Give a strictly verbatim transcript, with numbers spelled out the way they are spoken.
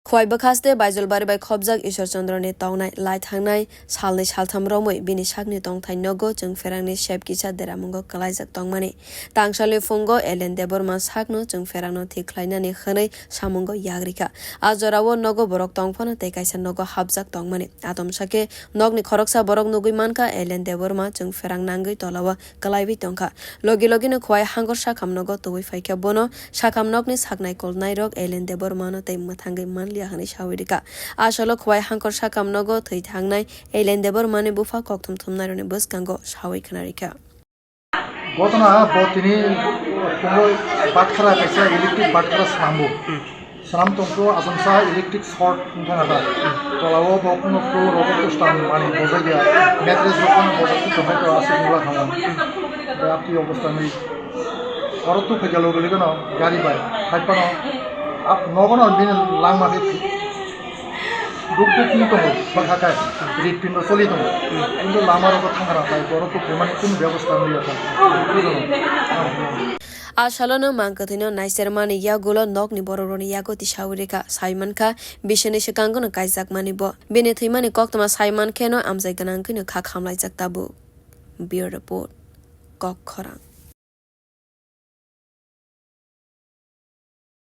Khwai bwkhaste Baijulbari bai khopjak Ishwar Chandra ni tongnai lai thangnai salnwi saltham romwi bini sakni tongthai nogo chwng pherangni sep kisa deramungo kwlaijak tongmani. Tangsalni phungo Elen Debbarma sakno chwng pherangno thik khlainani hwnwi samungo yagrikha. A jorao nogo borok tongphano tei kaisa nogo hapjak tongmani. Atomsake nokni khoroksa borok nugwi mankha Elen Debbarma chwng pherang nangwi tolao kwlaiwi tongkha. Logi logino Khwai hangkor sakham nogo tubui phaikha bono. Sakham nokni saknai kolnairok Elen Debbarmano tei mwthangwi manliya hwnwi sawi rikha. Asalo Khwai hangkor sakham nogo thwi thangnai Elen Debbarmani bupha kokthum thumnairokni bwskango sawi khwnarikha. Gotona bo tini phungo bathara kaisa electric bathara swnambo. Swnam tongkho asongsa electric short wngkha nata. Tolao bo kuno floor rogo kustam mani bojakya mattress rok phano bojakya tongkha to aswk wngla kha. Bai apni obostha nwi oro tu phaikha logi logi no gari bai phai phano nogo no bini langma khe duk duk wng tongo bwkha khe rit pindo choli tongo. Kintu lama rogo thangkha na tai borok khe phaimani kunu bebosta wngya kha. A salono mang kwthwino naisermani yagulo nokni borokrokni yago tisawi rikha, sai mankha bisini swkangono kaijakmani bo. Bini thwimani koktwma sai mankheno amjai gwnang kheno kha khamlaijak tabuk. Bureau Report, Kok Khorang.